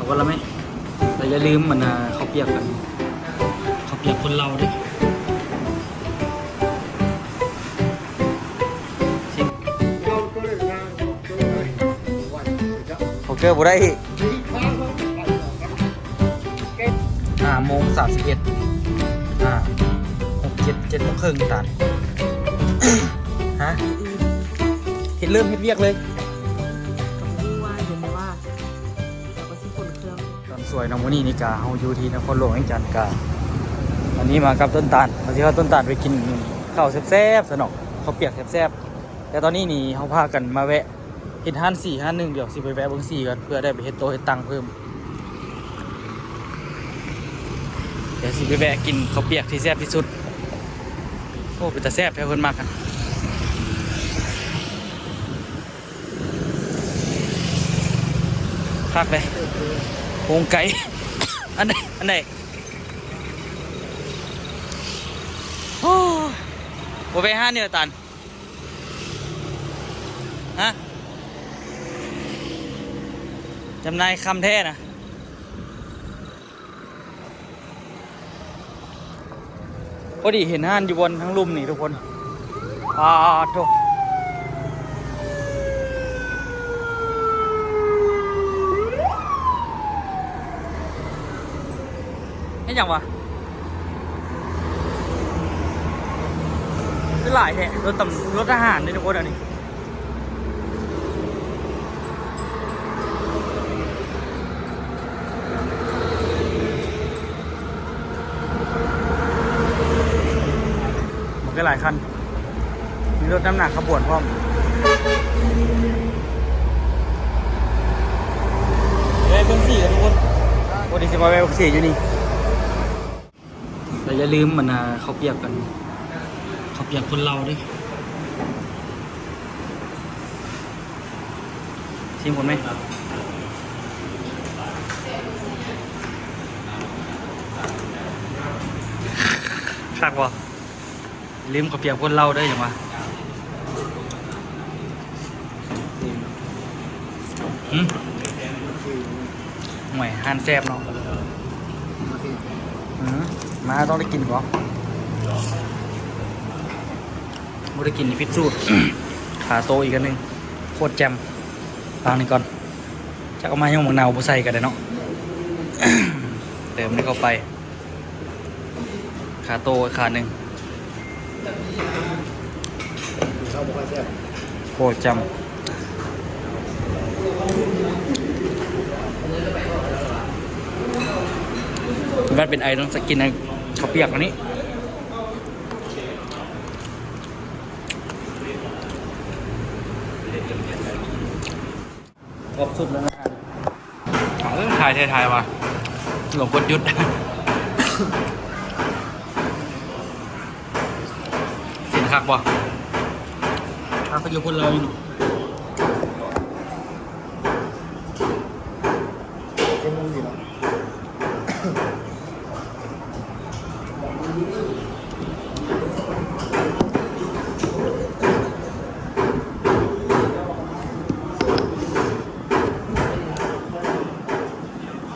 ວ່າລະແມ່ ແລະຢ່າລືມອັນນ່າ ເຂົ້າປຽກກັນ ເຂົ້າປຽກຄົນລາວເດ້. ເຂົ້າເກີບໍ່ໄດ້ອີກ. ຫ້າໂມງສາມສິບເອັດ ຫ້າ ຫົກ ເຈັດ ເຈັດໂມງເຄິ່ງຕານ ຮະ ເຮັດ ເລີ່ມເຮັດວຽກເລີຍ. ຕອນສວຍເນາະ ມື້ນີ້ນີ້ກະເຮົາຢູ່ທີ່ນະຄອນຫຼວງວຽງຈັນ ກະຕອນນີ້ມາກັບຕົ້ນຕານ ວ່າຊິພາຕົ້ນຕານໄປກິນເຂົ້າແຊບໆຊະເນາະ ເຂົ້າປຽກແຊບໆ. ແຕ່ຕອນນີ້ນີ້ເຮົາພາກັນມາແວະເຮັດຮ້ານສີຮ້ານໜຶ່ງ ດຽວຊິໄປແວະເບິ່ງສີກ່ອນ ເພື່ອໄດ້ໄປເຮັດໂຕະເຮັດຕັ່ງເພີ່ມ. ດຽວຊິໄປແວະກິນເຂົ້າປຽກທີ່ແຊບທີ່ສຸດ. ໂອ້ ເປັນຕາແຊບແທ້ ເພິ່ນມັກ ຄັກເດ້ ໂຮງໄກ່ ອັນໃດ ອັນໃດ. ໂອ້ ບໍ່ໄປຫານີ້ລະຕານ ຮະ ຈຳໜ່າຍຄຳແທ້ນະ. ພໍດີເຫັນຮ້ານຢູ່ບ່ອນທາງລຸ່ມນີ້ທຸກຄົນ. ປາດໂທ້ ເຮັດຫຍັງວະ? ຄືຫຼາຍແທ້ ລົດຕຳ ລົດທະຫານເດ້ທຸກຄົນ ອັນນີ້. ມັນກໍຫຼາຍຄັນ ມີລົດນຳໜ້າຂະບວນພ້ອມ. ໄປເບິ່ງສີກັນທຸກຄົນ ໂອ້ ດຽວຊິມາແວະເບິ່ງສີຢູ່ນີ້. ແລະຢ່າລືມອັນນ່າ ເຂົ້າປຽກກັນ ເຂົ້າປຽກຄົນລາວເດ້. ຊີມກ່ອນແມ ຄັກບໍ່? ລືມເຂົ້າປຽກຄົນລາວເດີ ຫຍັງວະ? ຫື? ໂອ້ຍ ຮ້ານແຊບເນາະ. ຫື? ມາຕ້ອງໄດ້ກິນບໍ່? ບໍ່ໄດ້ກິນນີ້ຜິດສູດ. ຂາໂຕອີກອັນໜຶ່ງ ໂຄດແຈ່ມ. ວາງນີ້ກ່ອນ ຈັກເອົາມາຫຍັງ ໝາກນາວບໍ່ໃສ່ກໍໄດ້ເນາະ. ເຕີມນີ້ເຂົ້າໄປ. ຂາໂຕຂາໜຶ່ງ ໂອ້ ຈຳ ມັນເປັນໄອ ຕ້ອງສະກິນໃນເຂົ້າປຽກອັນນີ້. ຄອບສຸດແລ້ວນະທ່ານ. ເອີ ຖ່າຍແທ້ ຖ່າຍວ່າ ຫຼວງກົດຢຸດ. ສິນຄັກບໍ່? ຄັກ ໄປຢູ່ພຸ້ນເລີຍ. ເປັນຈັ່ງຊີ້ເນາະ.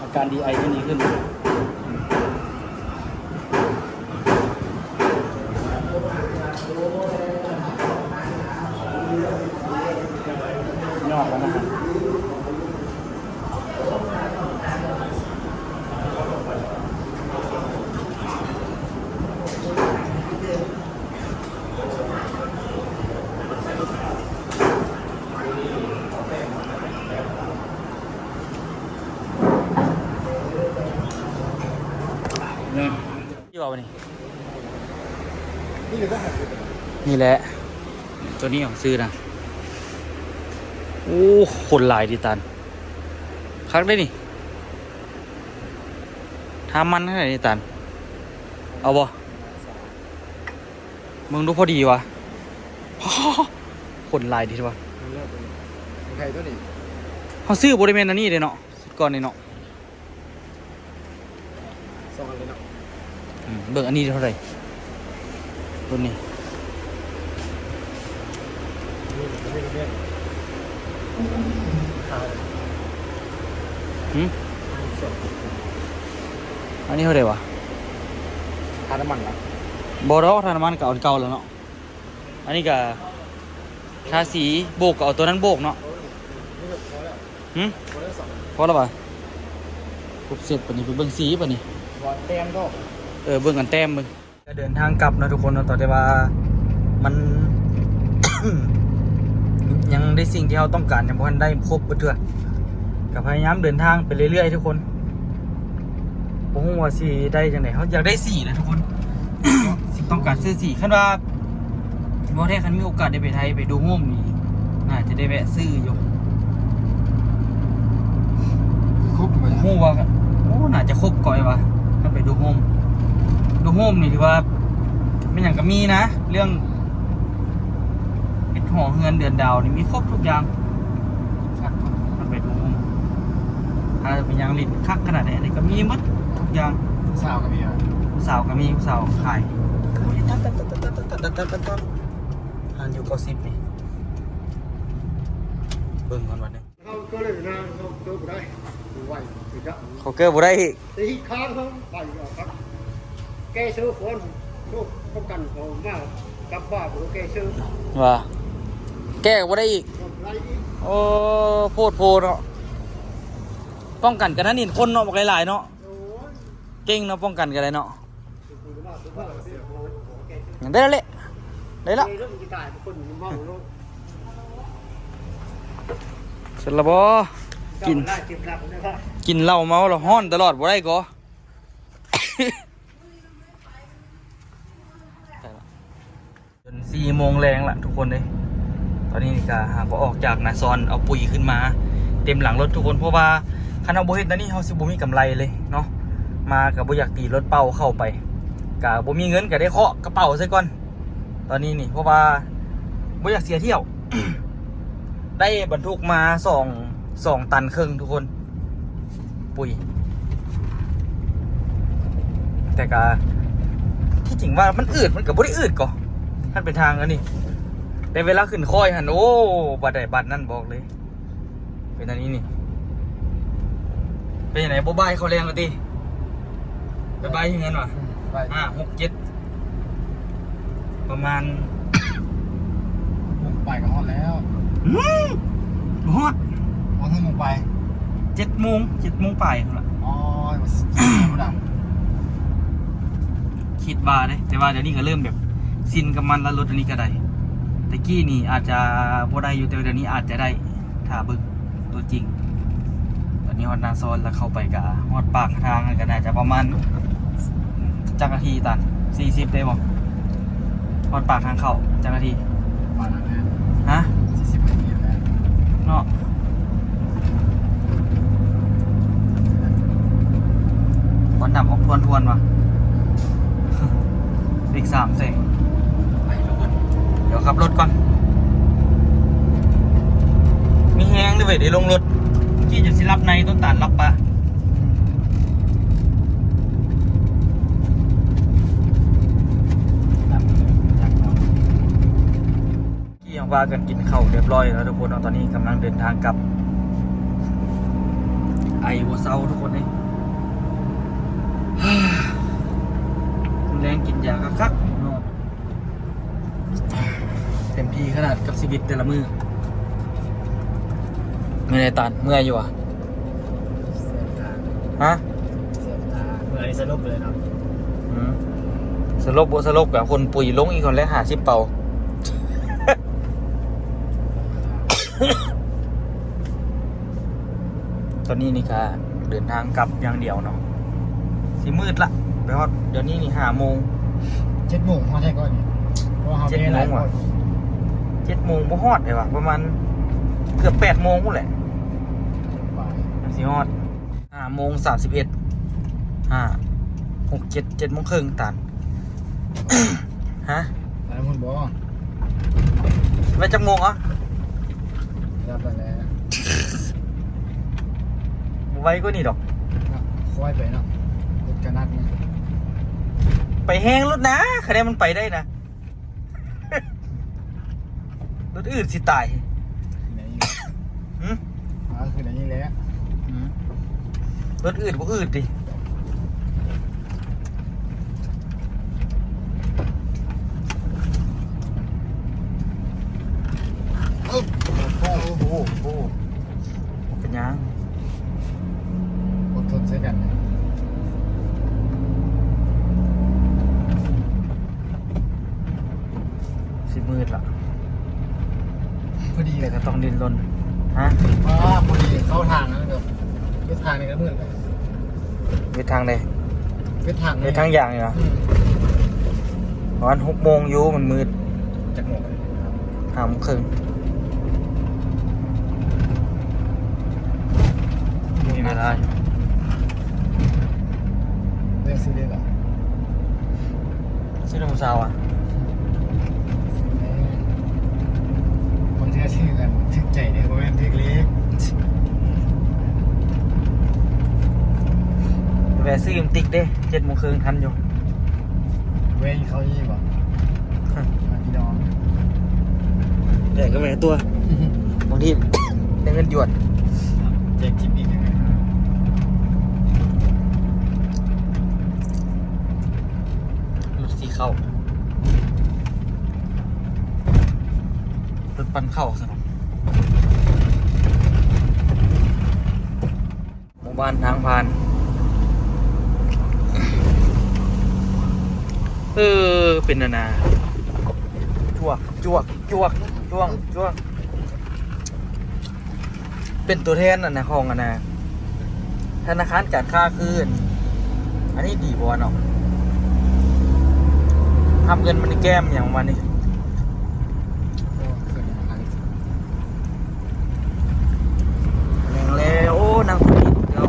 ອາການດີໄອກໍດີຂຶ້ນ. ຍອດແລ້ວນະ. ເນາະ ຢູ່ບໍ່ນີ້? ນີ້ແຫຼະ ໂຕນີ້ຂອງຊື້ນະ. ໂອ້ ຄົນຫຼາຍດີຕານ ຄັກເດ້ນີ້. ຖ້າມັນຂະໜາດນີ້ຕານ ເອົາບໍ່? ເບິ່ງດູ ພໍດີວະ. ຄົນຫຼາຍດີວະ. ເຮົາຊື້ບໍ່ໄດ້ແມ່ນອັນນີ້ເດ້ເນາະ ຊຸດກ່ອນນີ້ເນາະ. ສອງອັນເລີຍເນາະ. ອືມ ເບິ່ງອັນນີ້ເທົ່າໃດ? ໂຕນີ້. ຫື? ອັນນີ້ເທົ່າໃດວະ? ທານ້ຳມັນລະ? ບໍ່ດອກ ທານ້ຳມັນກໍເອົາເກົ່າແລ້ວເນາະ. ອັນນີ້ກໍທາສີ ໂບກກໍເອົາຕົວນັ້ນໂບກເນາະ. ຫຶ? ພໍແລ້ວບໍ່? ຄົບເຊັດປານນີ້. ໄປເບິ່ງສີປານນີ້. ເອີ ເບິ່ງກັນແຕ້ມເບິ່ງ. ກໍເດີນທາງກັບເນາະທຸກຄົນເນາະ, ແຕ່ວ່າມັນ ຍັງໄດ້ສິ່ງທີ່ເຮົາຕ້ອງການຍັງບໍ່ທັນໄດ້ຄົບເບິດເທື່ອ. ກໍພະຍາຍາມເດີນທາງໄປເລື້ອຍໆທຸກຄົນ. ບໍ່ຮູ້ວ່າຊິໄດ້ຈັ່ງໃດ. ເຮົາຢາກໄດ້ສີນະທຸກຄົນ. ຕ້ອງການຊື້ສີ. ຄັນວ່າ ບໍ່ແທ້ ຄັນມີໂອກາດໄດ້ໄປໄທ ໄປດູໂຮມນີ້ ໜ້າຈະໄດ້ແວະຊື້ຢູ່. ຄົບບໍ່? ຮູ້ວ່າ ໂອ້ ໜ້າຈະຄົບກ່ອຍວ່າ ຄັນໄປດູໂຮມ. ດູໂຮມນີ້ຖືວ່າແມ່ນຫຍັງກໍມີນະ, ເລື່ອງເຮັດຫໍເຮືອນເດືອນດາວນີ້ມີຄົບທຸກຢ່າງ. ຄັກ ຄັນໄປດູໂຮມ ຖ້າໄປຍ່າງຫຼິ້ນຄັກຂະໜາດໃດ ອັນນີ້ກໍມີໝົດທຸກຢ່າງ. ຜູ້ສາວກໍມີ ຜູ້ສາວກໍມີ ຜູ້ສາວຂາຍ. ໂອ້ຍ ຕັດໆໆໆໆ ຮ້ານຢູ່ເກົ້າສິບນີ້ ເບິ່ງກ່ອນບາດໜຶ່ງ. ເຮົາເກີດເລີຍນະ ເຮົາເກີດບໍ່ໄດ້ ໄວ ເຂົາເກີດບໍ່ໄດ້ອີກ. ແຕ່ຮີດຄານເຮົາໄປເອົາຄັກ ແກ້ເຊີຟອນ ໂລກປ້ອງກັນເຂົາມາກັບບ້ານ ບໍ່ແກ້ເຊີ ວ່າແກ້ກໍບໍ່ໄດ້ອີກ. ບໍ່ໄດ້ອີກ. ໂອ້ ໂພດໂພເນາະ. ປ້ອງກັນກັນນັ້ນນີ້ ຄົນເນາະ ບັກຫຼາຍໆເນາະ. ໂອ້ຍ ເກັ່ງເນາະ ປ້ອງກັນກໍໄດ້ເນາະ. ໄດ້ແລ້ວແຫຼະ ໄດ້ແລ້ວ. ເສັດລະບໍ່? ກິນ ກິນເຫຼົ້າເມົາລະຮ້ອນຕະຫຼອດບໍ່ໄດ້ກໍ. ຈົນສີ່ໂມງແລງລະທຸກຄົນເດ້. ຕອນນີ້ກະຫາກໍອອກຈາກນາຊອນ ເອົາປຸ໋ຍຂຶ້ນມາເຕັມຫຼັງລົດທຸກຄົນ, ເພາະວ່າຄັນເຮົາບໍ່ເຮັດແນວນີ້ ເຮົາຊິບໍ່ມີກຳໄລເລີຍເນາະ. ມາກະບໍ່ຢາກຕີລົດເປົ່າເຂົ້າໄປ ກະບໍ່ມີເງິນ ກະໄດ້ເຄາະກະເປົາໃສ່ກ່ອນຕອນນີ້ນີ້ ເພາະວ່າບໍ່ຢາກເສຍທ່ຽວ. ໄດ້ບັນທຸກມາສອງ ສອງຕັນເຄິ່ງທຸກຄົນ ປຸ໋ຍ. ແຕ່ກະ ທີ່ຈິງວ່າມັນອືດ ມັນກະບໍ່ໄດ້ອືດກໍ ຄັນເປັນທາງອັນນີ້, ແຕ່ເວລາຂຶ້ນຄ້ອຍຫັ້ນ ໂອ້ ບາດໃດບາດນັ້ນ ບອກເລີຍ ເປັນອັນນີ້ນີ້. ເປັນຈັ່ງໃດ ບໍ່ບ່າຍເຂົ້າແລງລະຕິ? ໄປບ່າຍທີ່ເຮືອນຫວາ? ອືມ ບ່າຍ ຫ້າ ຫົກ ເຈັດ ປະມານຫົກປາຍກໍຮອດແລ້ວ. ຫື ບໍ່ຮອດ ຮອດຫົກໂມງປາຍ ເຈັດໂມງ ເຈັດໂມງປາຍພຸ້ນລະ. ໂອ້ຍ ວ່າຊິ ຄິດວ່າເດ້ ແຕ່ວ່າດຽວນີ້ກໍເລີ່ມແບບຊິນກັບມັນລະ ລົດອັນນີ້ກໍໄດ້. ແຕ່ກີ້ນີ້ອາດຈະບໍ່ໄດ້ຢູ່ ແຕ່ວ່າດຽວນີ້ອາດຈະໄດ້ ຖ້າເບິ່ງຕົວຈິງ. ຕອນນີ້ຮອດນາຊອນລະ ເຂົ້າໄປກະຮອດປາກທາງ ກະໜ້າຈະປະມານ ຈັກນາທີຕານ ສີ່ສິບໄດ້ບໍ່? ຮອດປາກທາງເຂົ້າຈັກນາທີ? ປານນັ້ນແຫຼະ ຮະ? ສີ່ສິບນາທີແຫຼະເນາະ. ຄວັນດຳອອກທວນໆວ່າ ເລກສາມແສງ. ໄປທຸກຄົນ ດຽວຂັບລົດກ່ອນ. ມີແຮງເດ້ເວີຍ ໄດ້ລົງລົດ ກີ້ຈົນຊິຫຼັບໃນ ຕົ້ນຕານຫຼັບປະ. ກີ້ຍັງພາກັນກິນເຂົ້າຮຽບຮ້ອຍແລ້ວທຸກຄົນເນາະ. ຕອນນີ້ກຳລັງເດີນທາງກັບ ໄອບໍ່ເຊົາທຸກຄົນເອີຍ. ແລງກິນຢາຄັກໆ ນອນ ເຕັມທີ່ຂະໜາດກັບຊີວິດແຕ່ລະມື້. ເມື່ອຍຕານ ເມື່ອຍຢູ່ຫວາ? ຮະ? ເມື່ອຍສະຫຼົບເລີຍເນາະ. ອືມ ສະຫຼົບບໍ່ສະຫຼົບກະຄົນປຸ໋ຍລົງອີກຄົນແລະ ຫ້າສິບເປົາ. ຕອນນີ້ນີ້ກະເດີນທາງກັບຢ່າງດຽວເນາະ. ຊິມືດລະ ໄປຮອດດຽວນີ້ນີ້ຫ້າໂມງ ເຈັດໂມງຮອດແທ້ກ່ອນນີ້ ເພາະວ່າເຮົາ ເຈັດໂມງຫວາ? ເຈັດໂມງບໍ່ຮອດເດ້ຫວາ ປະມານເກືອບແປດໂມງພຸ້ນແຫຼະ ປາຍ ຈັ່ງຊິຮອດ. ຫ້າໂມງສາມສິບເອັດ ຫ້າ ຫົກ ເຈັດ ເຈັດໂມງເຄິ່ງຕານ. ຮະ? ໄປພຸ້ນບໍ່? ໄປຈັກໂມງອະ? ໄປແລ້ວ ໄວກວ່ານີ້ດອກ ຄ່ອຍໄປເນາະ ລົດກະໜັກນະ ໄປແຮງໂລດນາ ຄັນໃດມັນໄປໄດ້ນະ. ລົດອືດຊິຕາຍ. ຫຶ? ອ່າ ຄືອັນນີ້ແຫຼະ. ຫື? ລົດອືດບໍ່ອືດຕິ. ໂອ້ໂຫ ໂອ້ໂຫ ບໍ່ເປັນຫຍັງ ອົດທົນໃສ່ກັນ. ຊິມືດລະ ພໍດີ ແຕ່ກໍຕ້ອງດີ້ນລົນ. ຮະ? ອໍ ພໍດີເຂົ້າທາງນັ້ນກໍ ເຮັດທາງນີ້ກໍມືດແລ້ວ. ເຮັດທາງໃດ? ເຮັດທາງ ເຮັດທາງຢາງນີ້ຫວາ? ອືມ ປະມານຫົກໂມງຢູ່ ມັນມືດ. ຈັກໂມງ? ຫ້າໂມງເຄິ່ງ. ມີເວລາຢູ່. ເລືອກຊື້ເລີຍເບາະ? ຊື້ນຳຜູ້ສາວຫວາ? ບາງເທື່ອຊື້ກັນຖືກໃຈເດ້ ບໍ່ແມ່ນຖືກເລກ. ແວ່ຊື້ມາຕິກເດ້ ເຈັດໂມງເຄິ່ງທັນຢູ່. ແວ່ກິນເຂົ້າອີ່ບໍ່? ມາພີ່ນ້ອງ ແວ່ກໍແວ່ຕົວະ ບາງທີໄດ້ເງິນຢວນ. ແຈກທິບອີກຫຍັງ? ລົດຊິເຂົ້າ ລົດປັ່ນເຂົ້າຊັ້ນ. ໝູ່ບ້ານທາງຜ່ານ ເອີ ເປັນອັນນ່າ ຈວກ ຈວກ ຈວກ ຈ້ວງ ຈ້ວງ. ເປັນຕົວແທນອັນນ່າ ຂອງອັນນ່າ ທະນາຄານການຄ້າຄືນ ອັນນີ້ດີບໍ່ວະເນາະ? ຮັບເງິນມັນແກ້ມຫຍັງປະມານນີ້. ແມ່ນແລ້ວ ໂອ້ ນັ່ງໂຄດເຢັນເນາະ.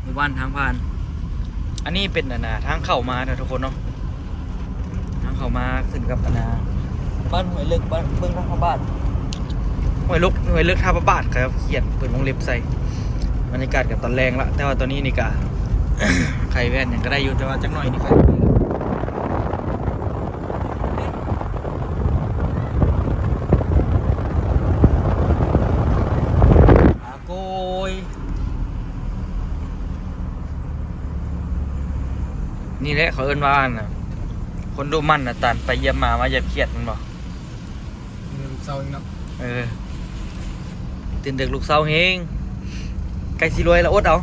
ໝູ່ບ້ານທາງຜ່ານ ອັນນີ້ເປັນອັນນ່າ ທາງເຂົ້າມາເນາະທຸກຄົນເນາະ ທາງເຂົ້າມາຂຶ້ນກັບອັນນ່າ ບ້ານຫ້ວຍເລິກ ບ້ານເບິ່ງທາງພະບາດ ຫ້ວຍເລິກ ຫ້ວຍເລິກທ່າພະບາດ ເຂົາຂຽນເປີດວົງເລັບໃສ່. ບັນຍາກາດກໍຕອນແລງລະ ແຕ່ວ່າຕອນນີ້ນີ້ກະ ໃຜແວ່ນຫຍັງກໍໄດ້ຢູ່ ແຕ່ວ່າຈັກໜ້ອຍນີ້ ອາໂກຍ ນີ້ແຫຼະເຂົາເອີ້ນວ່າ ອັນນ່າ ຄົນດຸໝັ່ນນະ ຕານໄປຢຽບໝາ ມາຢຽບຂຽດ ແມ່ນບໍ່? ເອີ ລູກເຊົາອີກເນາະ. ເອີ ຕື່ນດຶກລູກເຊົາແຮງ ໃກ້ຊິລວຍລະ ອົດເອົາ.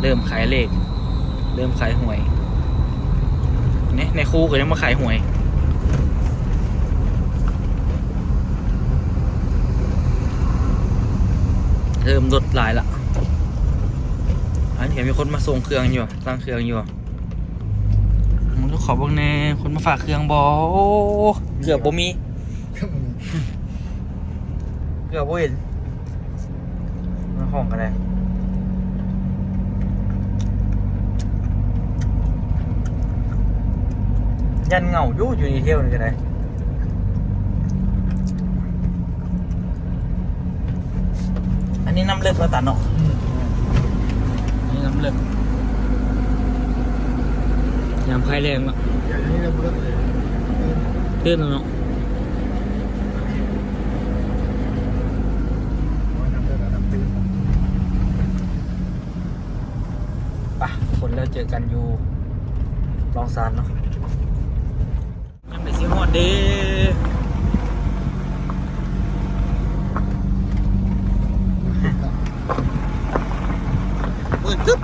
ເລີ່ມຂາຍເລກ ເລີ່ມຂາຍຫວຍ ນີ້ ນາຍຄູກໍຍັງມາຂາຍຫວຍ. ເລີ່ມລົດຫຼາຍລະ ອັນນີ້ກໍມີຄົນມາສົ່ງເຄື່ອງຢູ່ ສັ່ງເຄື່ອງຢູ່. ເບິ່ງດູ ຂໍເບິ່ງແດ່ ຄົນມາຝາກເຄື່ອງບໍ່? ໂອ້ ເກືອບບໍ່ມີ ເກືອບບໍ່ເຫັນ ມາຂອງກໍໄດ້ ຢ້ານເຫງົາຢູ່ ຢູ່ນີ້ທ່ຽວນີ້ກໍໄດ້. ອັນນີ້ນ້ຳເລິກແລ້ວຕາເນາະ. ອືມ ອັນນີ້ນ້ຳເລິກ ຍາມໄພແລ້ງເນາະ ດຽວນີ້ເລີ່ມເລິກເລີຍ ຕື່ນແລ້ວເນາະ. ໂອ້ຍ ນ້ຳເລິກແລ້ວ ນ້ຳຕື້ນ. ໄປທຸກຄົນ ແລ້ວເຈີກັນຢູ່ລອງຊານເນາະ. ຍາມໃດຊິຮອດເດ ມືດຕຶບ.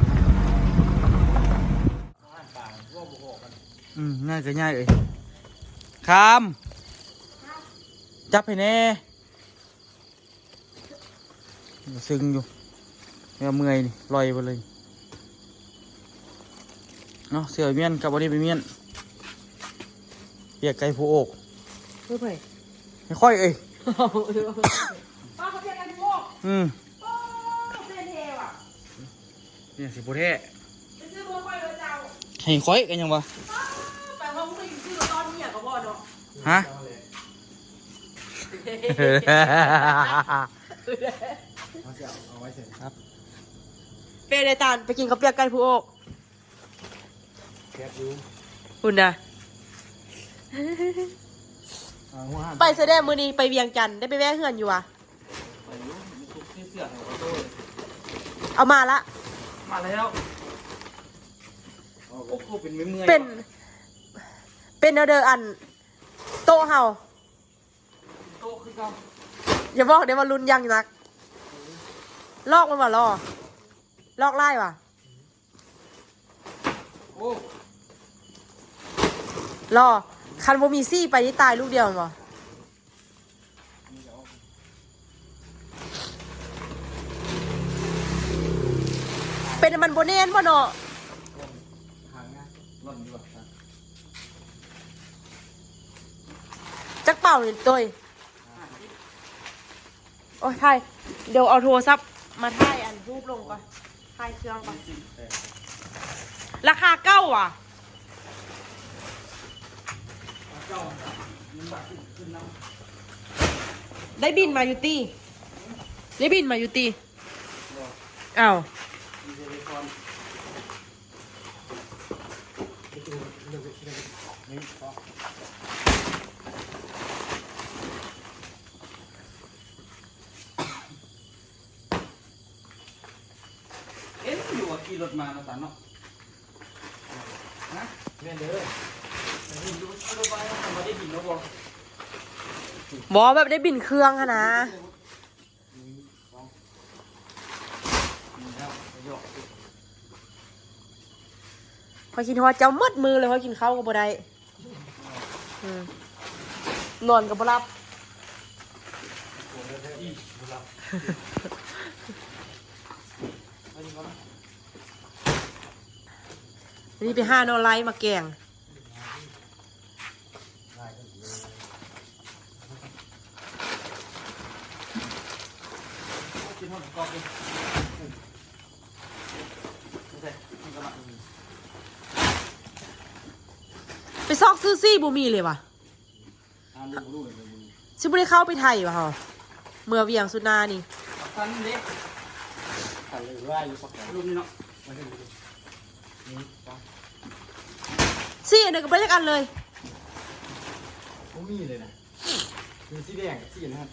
ອືມ ງ່າຍກໍງ່າຍເອີຍ. ຄາມ ຈັບໃຫ້ແດ່. ຊຶງຢູ່ ແນວເມື່ອຍນີ້ ລ່ອຍໄປເລີຍ. ເນາະ ເສື້ອໄປມ້ຽນກັບອັນນີ້ໄປມ້ຽນ ປຽກໄກ່ຜູ້ໂອກ ເອີ ໃຜ ໃຫ້ຂ້ອຍເອີຍ ປ້າເຂົາປຽກໄກ່ຜູ້ໂອກ ອືມ ປ້າເປັນແທ້ຫວາ ເປັນຫຍັງຊິບໍ່ແທ້ ໄປຊື້ເມືອຂ້ອຍເດີເຈົ້າ ໃຫ້ຂ້ອຍກໍຍັງວ່າ ປ້າ ໄປຫ້ອງຊື້ ຊື້ຕອນເມຍກໍບໍ່ເນາະ ຮະ ເຮົາຊິເອົາ ເອົາໄວ້ໃສ່ ເປັນໄດ໋ຕານ ໄປກິນເຂົ້າປຽກໄກ່ຜູ້ໂອກ ແຊບຢູ່ ພຸ້ນນະ ອ່າ ຫົວຫານ ໄປໃສແດ່ມື້ນີ້ ໄປວຽງຈັນ ໄດ້ໄປແວ່ເຮືອນຢູ່ຫວາ ໄປຢູ່ ມີທຸກຊື້ເສື້ອໃຫ້ເຂົາໂຕ ເອົາມາລະ ມາແລ້ວ ໂອ້ໂຫ ເປັນເມື່ອຍໆ ເປັນ ເປັນແນວໃດອັນ ໂຕະເຮົາ ໂຕະຄືເກົ່າ ຢ່າບອກເດ້ວ່າລຸ້ນຢ່າງໜັກ ລອກມັນວ່າລໍ ລອກຫຼາຍຫວາ ໂອ້ ລໍ ຄັນບໍ່ມີສີໄປນີ້ຕາຍລູກດຽວແມ່ນບໍ່ ເປັນມັນບໍ່ແໜ້ນບໍ່ເນາະ ຫາງານ ລ່ອນຢູ່ຫວາ ຈັກເປົານີ້ໂຕຍ ໂອ້ຍ ຖ່າຍ ດຽວເອົາໂທລະສັບມາຖ່າຍອັນຮູບລົງກ່ອນ ຖ່າຍເຄື່ອງກ່ອນ ລາຄາເກົ່າຫວາ ໄດ້ບິນມາຢູ່ຕິ ໄດ້ບິນມາຢູ່ຕິ ອ້າວ ເຫັນຢູ່ວ່າຂີ່ລົດມາເນາະ ຕາເນາະ ຮະ ແມ່ນເດີ ເຫັນຢູ່ວ່າຂີ່ລົດມາ ແຕ່ວ່າໄດ້ບິນແລ້ວບໍ່ ບໍ່ ແບບໄດ້ບິນເຄື່ອງຫັ້ນນະ. ຂ້ອຍຄິດຮອດເຈົ້າໝົດມື້ເລີຍ ຂ້ອຍກິນເຂົ້າກໍບໍ່ໄດ້ ອືມ ນອນກໍບໍ່ຫຼັບ ນີ້ໄປຫາໜໍ່ໄລ້ມາແກງ. ໄປຊອກຊື້ສີບໍ່ມີເລີຍຫວາ ຊິບໍ່ໄດ້ເຂົ້າໄປໄທຫວາເຮົາ ເມືອວຽງສຸດໜ້ານີ້ ຄັນເດ້ ຄັນເລີຍວ່າຢູ່ປາກການ ລົມນີ້ເນາະ ສີອັນໃດກໍບໍ່ຈັກອັນເລີຍ ບໍ່ມີເລີຍນະ ມີສີແດງກັບສີອັນນັ້ນ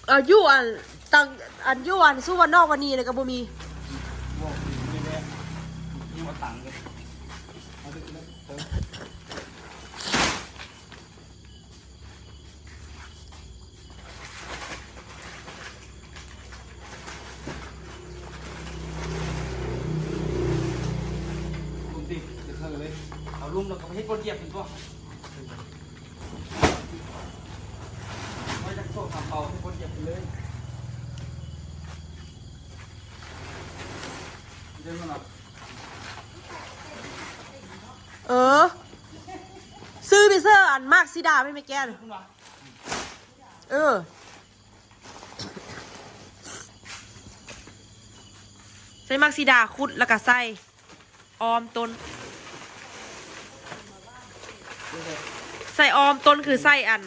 ເອີ ຢູ່ອັນ ຕັ້ງ ອັນຢູ່ອັນສຸວັນນອກວັນນີ້ນະກໍບໍ່ມີ ບໍ່ມີແລ້ວ ຍັງບໍ່ຕັ້ງເລີຍ ເອົາເດີ ເອີ. ເອົາລຸ່ມແລ້ວກໍໄປເຮັດບ່ອນຢຽບເປັນຕົວ ໄວ້ຈັກສອງສາມເປົາເຮັດບ່ອນຢຽບເປັນເລີຍ ເດີນມາເນາະ. ເອີ ຊື້ໄປເສີ ອັນໝາກສີດາແມ່ນແມ່ແກ້ນ ເອີ ໃສ່ໝາກສີດາຂຸດ ແລ້ວກະໃສ່ອ້ອມຕົ້ນ ໃສ່ອ້ອມຕົ້ນຄືໃສ່ອັນ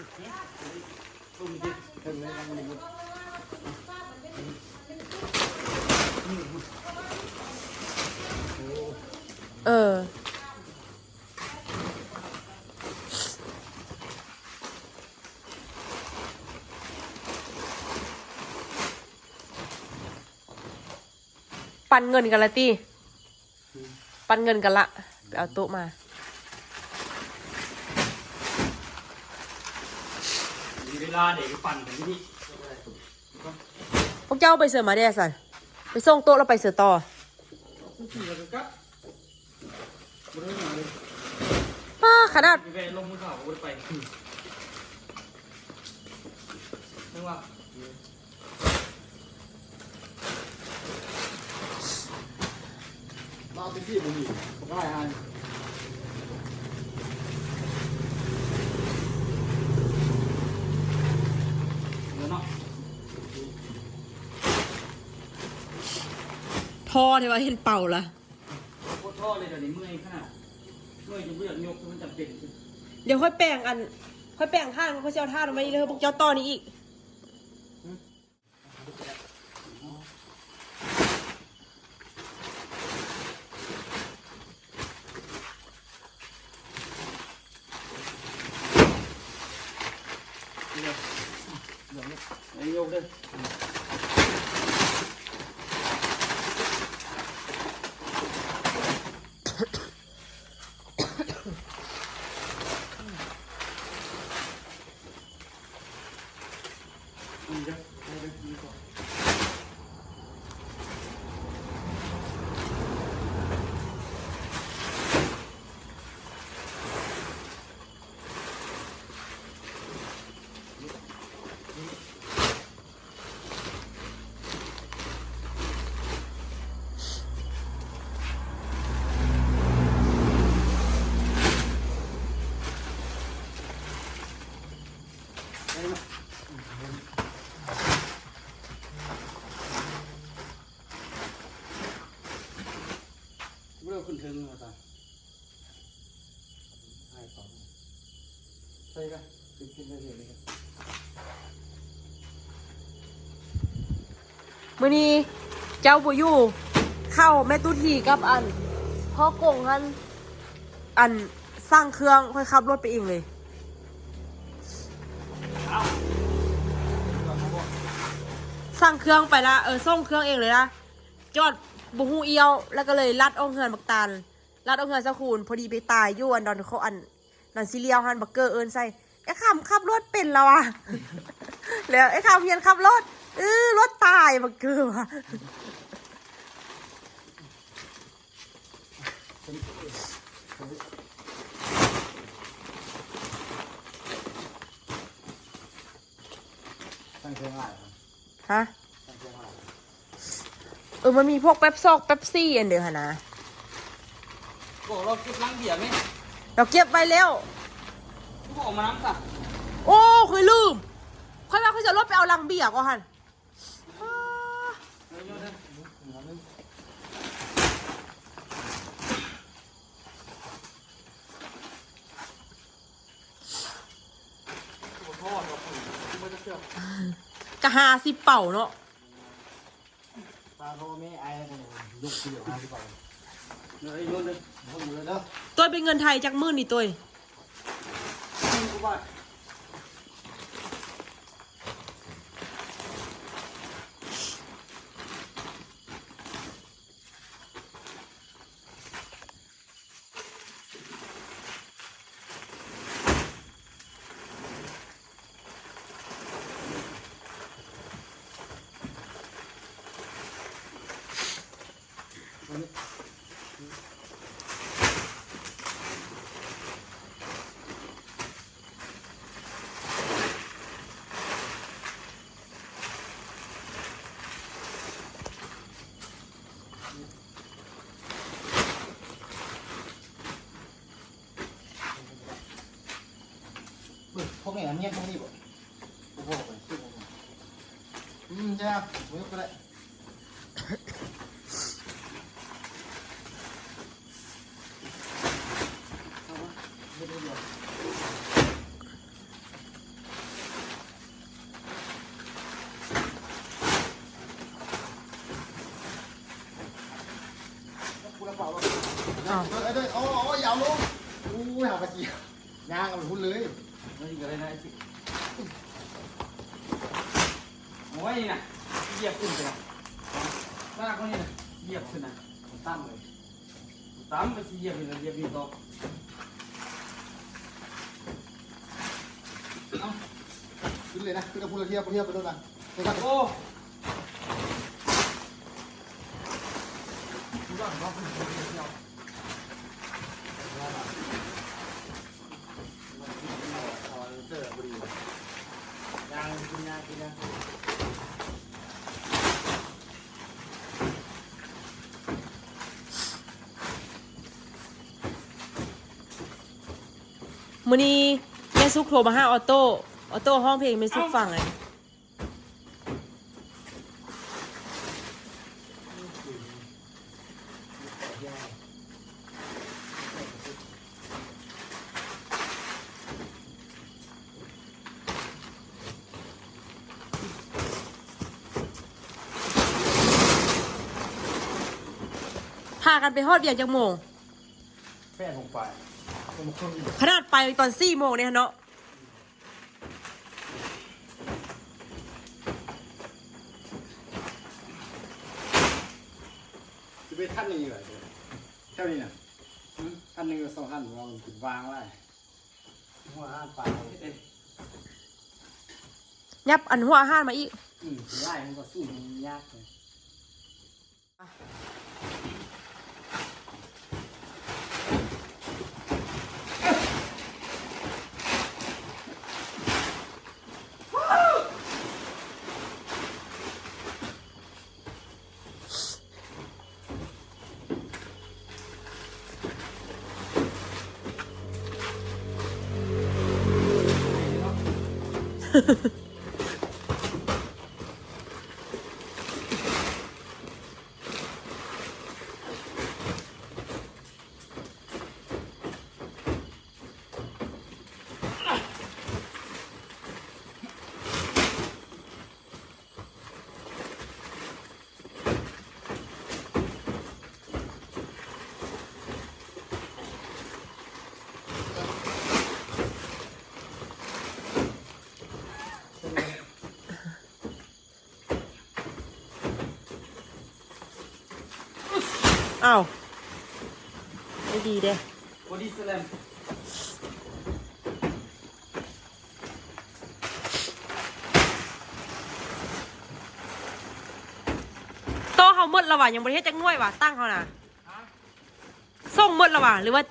ເອີ ປັນເງິນກັນລະຕິ ປັນເງິນກັນລະ ໄປເອົາໂຕະມາ ມີເວລາເດ ໄປປັນກັນຢູ່ນີ້ ພວກເຈົ້າໄປເສີມາແດ່ຊັ້ນ ໄປສົ່ງໂຕະແລ້ວໄປເສີຕໍ່ ປາ ຂະໜາດ ມາເອົາແທັກຊີບໍ່ມີ ບັກຫຼາຍອັນ ພໍແທ້ວ່າເຫັນເປົາລະ ໂຄດທໍ້ເລີຍ ດຽວນີ້ເມື່ອຍຂະໜາດ ເມື່ອຍຈົນບໍ່ຢາກຍົກ ມັນຈຳເປັນ. ດຽວຂ້ອຍແປງອັນ ຂ້ອຍແປງຖ່ານ ຂ້ອຍຊິເອົາຖ່ານມາອີກ ແລ້ວພວກເຈົ້າຕໍ່ນີ້ອີກ. ມື້ນີ້ເຈົ້າບໍ່ຢູ່ ເຂົ້າແມ່ຕູ້ຖີກັບອັນພໍ່ກົງຫັ້ນ ອັນ ສັ່ງເຄື່ອງ ຂ້ອຍຂັບລົດໄປເອງເລີຍ ສັ່ງເຄື່ອງໄປລະ ເອີ ສົ່ງເຄື່ອງເອງເລີຍລະ ຈອດບໍ່ຮູ້ອ່ຽວ ແລ້ວກໍເລີຍລັດອອກເຮືອນບັກຕານ ລັດອອກເຮືອນສາວຄູນ ພໍດີໄປຕາຍຢູ່ອັນດອນ ອັນ ດອນສີ່ຫຼ່ຽວຫັ້ນ ບັກເກີເອີ້ນໃສ່ ໄອ້ຄຳຂັບລົດເປັນລະວະ ແລ້ວໄອ້ຄຳຮຽນຂັບລົດ ເອີ ລົດຕາຍ ບັກເກີວ່າ. ຮະ ເອີ ມັນມີພວກແປັບຊອກແປັບຊີອັນເດີຫັ້ນນະ ບອກລາວເກັບລັງເບຍແມ່ ລາວເກັບໄວ້ແລ້ວ ຄືບໍ່ເອົາມານຳຊະ ໂອ້ ຂ້ອຍລືມ ຂ້ອຍວ່າຂ້ອຍຈະລົດໄປເອົາລັງເບຍກ່ອນຫັ້ນ. ກະຫ້າສິບເປົາເນາະ ຕາພໍ່ແມ່ອ້າຍ ລູກຜູ້ດຽວຫ້າສິບເປົາ ເອີ ໂຍນເດີ ໂຍນເລີຍເດີ ໂຕຍ ເປັນເງິນໄທຈັກມື້ນີ້ໂຕຍ? ເບິ່ງ ພວກນີ້ນະ ເມຍພວກນີ້ບໍ່? ບໍ່ພໍໄປຊື້ບໍ່? ອືມ ຈ້າ ບໍ່ຍົກກໍໄດ້. ອ້າວ ເອີ ເອີ ເອີ ເອົາ ເອົາ ເອົາ ຢ່າເອົາລົງ ໂອ້ຍ ຫາກະຊິ ຍ່າງເອົາໄປພຸ້ນເລີຍ ມັນຊິກະໄດ້ນະ ເອົາໄວ້ນີ້ນະ ຢຽບຂຶ້ນໄປນະ ລາກໄວ້ນີ້ນະ ຢຽບຂຶ້ນນະ ມັນຕ່ຳເລີຍ ມັນຕ່ຳ ມັນຊິຢຽບນີ້ລະ ຢຽບນີ້ຕໍ່ ເອົາ ຂຶ້ນເລີຍນະ ຂຶ້ນເອົາພຸ້ນລະ ທຽບ ທຽບໄປໂລດນະ ໂອ້. ມື້ນີ້ແມ່ສຸກໂທມາຫາອອໂຕ້ ອອໂຕ້ຮ້ອງເພງໃຫ້ແມ່ສຸກຟັງ. ເອົ້າ. ພາກັນໄປຮອດວຽງຈັກໂມງ? ແປດໂມງປາຍ. ຂະໜາດໄປຕອນສີ່ໂມງເດ້ເນາະ. ຊິໄປທັນນີ້ຢູ່ແຖວນີ້ນະ. ຮຶ? ທັນໜຶ່ງຫຼືສອງທັນ ວ່າມັນເປັນວາງຫຼາຍ. ຫົວອາຫານປາເຮັດເດ້. ຫຍັບອັນຫົວອາຫານມາອີກ. ອືມ ຫຼາຍມັນກໍສູງ ມັນຍາກເລີຍ. ອ້າວ ໄດ້ດີເດ້. ໂຕະເຮົາໝົດແລ້ວຫວາ? ຍັງບໍ່ໄດ້ເຮັດຈັກໜ່ວຍຫວາ? ຕັ້ງເຮົານະ. ສົ່ງໝົດແລ້ວຫວາ ຫຼືວ່າ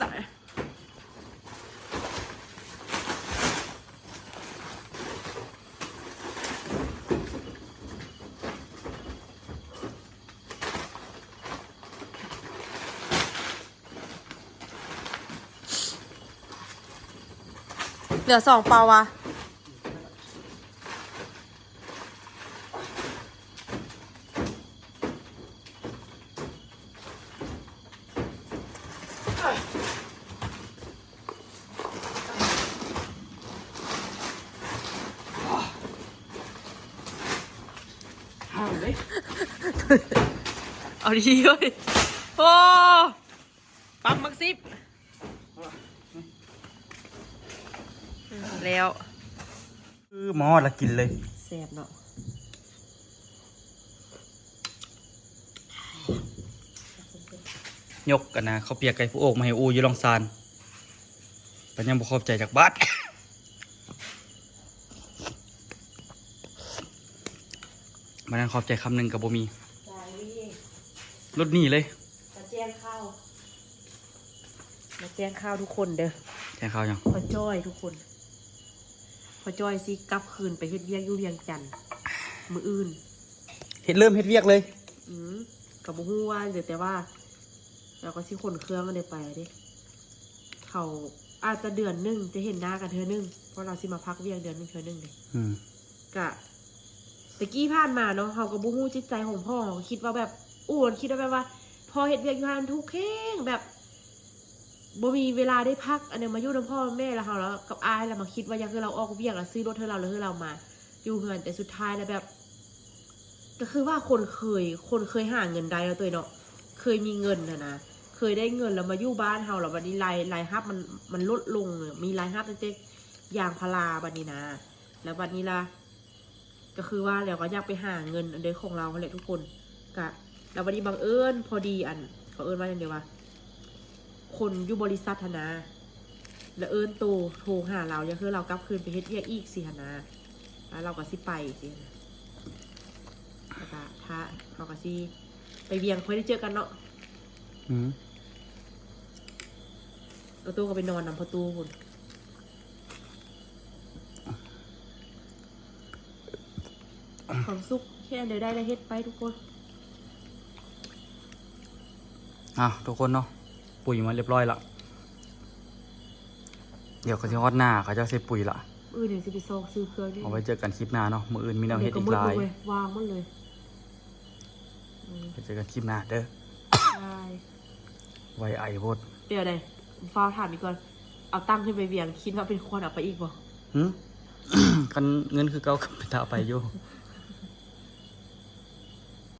ເຫຼືອສອງເປົາຫວາ? ເອົາດີໆເວີຍ. ໂອ້ ປັບໝາກສິບ ແລ້ວ. ຄືມາຮອດລະກິນເລີຍ. ແຊບເນາະ. ຍົກອັນນະ ເຂົ້າປຽກໄກ່ຜູ້ໂອກມາໃຫ້ອູຢູ່ລອງຊານ ເພິ່ນຍັງບໍ່ຂອບໃຈຈັກບາດ. ມານັ້ນຂອບໃຈຄຳໜຶ່ງກໍບໍ່ມີ. ລຸດໜີເລີຍ. ມາແຈ້ງຂ່າວ ມາແຈ້ງຂ່າວທຸກຄົນເດີ. ແຈ້ງຂ່າວຫຍັງ? ພໍ່ຈ້ອຍທຸກຄົນ. ພໍ່ຈ້ອຍຊິກັບຄືນໄປເຮັດວຽກຢູ່ວຽງຈັນມື້ອື່ນ. ເຮັດ ເລີ່ມເຮັດວຽກເລີຍ? ອືມ ກໍບໍ່ຮູ້ວ່າ ແຕ່ວ່າລາວກໍຊິຂົນເຄື່ອງໄດ້ໄປເດ້. ເຂົາອາດຈະເດືອນໜຶ່ງຈະເຫັນໜ້າກັນເທື່ອໜຶ່ງ ເພາະລາວຊິມາພັກວຽກເດືອນໜຶ່ງເທື່ອໜຶ່ງເດ້. ອືມ ກະ ແຕ່ກີ້ຜ່ານມາເນາະ ເຮົາກໍບໍ່ຮູ້ຈິດໃຈຂອງພໍ່ ເຮົາກໍຄິດວ່າແບບ ໂອ້ ຄິດວ່າແບບວ່າພໍ່ເຮັດວຽກຢູ່ຫັ້ນທຸກແຮງ ແບບບໍ່ມີເວລາໄດ້ພັກ ອັນນີ້ມາຢູ່ນຳພໍ່ນຳແມ່ ແລ້ວເຮົາ ແລ້ວກັບອ້າຍ ແລ້ວມາຄິດວ່າຢາກໃຫ້ລາວອອກວຽກ ແລ້ວຊື້ລົດໃຫ້ລາວ ແລ້ວໃຫ້ລາວມາຢູ່ເຮືອນ ແຕ່ສຸດທ້າຍແລ້ວແບບ ກໍຄືວ່າຄົນເຄີຍ ຄົນເຄີຍຫາເງິນໄດ້ເນາະ ໂຕຍເນາະ ເຄີຍມີເງິນຫັ້ນນະ ເຄີຍໄດ້ເງິນແລ້ວມາຢູ່ບ້ານເຮົາ ແລ້ວບັດນີ້ລາຍ ລາຍຮັບມັນ ມັນລົດລົງ ມີລາຍຮັບຕັ້ງແຕ່ຢາງພາລາບັດນີ້ນະ ແລ້ວບັດນີ້ລະ ກໍຄືວ່າແລ້ວກໍຢາກໄປຫາເງິນອັນໃດຂອງລາວຫັ້ນແຫຼະທຸກຄົນ. ກະ ແລ້ວບັດນີ້ບັງເອີນພໍດີ ອັນ ເຂົາເອີ້ນວ່າຫຍັງເດວະ ຄົນຢູ່ບໍລິສັດຫັ້ນນະ ລະເອີ້ນໂຕໂທຫາລາວ ຢາກໃຫ້ລາວກັບຄືນໄປເຮັດວຽກອີກຊີ້ຫັ້ນນະ ລະລາວກໍຊິໄປຊີ້ຫັ້ນນະ ລະກະຖ້າເຮົາກໍຊິໄປວຽງ ຄ່ອຍໄດ້ເຈີກັນເນາະ. ອືມ ປະຕູກໍໄປນອນນຳພໍ່ຕູ້ພຸ້ນ. ຄວາມສຸກ ເຮັດອັນໃດໄດ້ລະເຮັດໄປທຸກຄົນ. ອ້າວ ທຸກຄົນເນາະ ປຸຍມາຮຽບຮ້ອຍລະ ດຽວກໍຊິຮອດໜ້າ ເຂົາເຈົ້າຊິປຸຍລະ. ມື້ອື່ນຊິໄປຊອກຊື້ເຄື່ອງນີ້ ເອົາໄວ້ເຈີກັນຄລິບໜ້າເນາະ. ມື້ອື່ນມີແນວເຮັດອີກຫຼາຍ ວາງໝົດເລີຍ. ອືມ ໄປເຈີກັນຄລິບໜ້າເດີ. ບາຍ. ໄວໄອໂພດ. ດຽວໃດ ຟ້າວຖາມອີກກ່ອນ ເອົາຕັ້ງຂຶ້ນໄປວຽງ ຄິດວ່າເປັນຄວນເອົາໄປອີກບໍ່? ຫຶ? ຄັນເງິນຄືເກົ່າກໍເປັນຕາເອົາໄປຢູ່.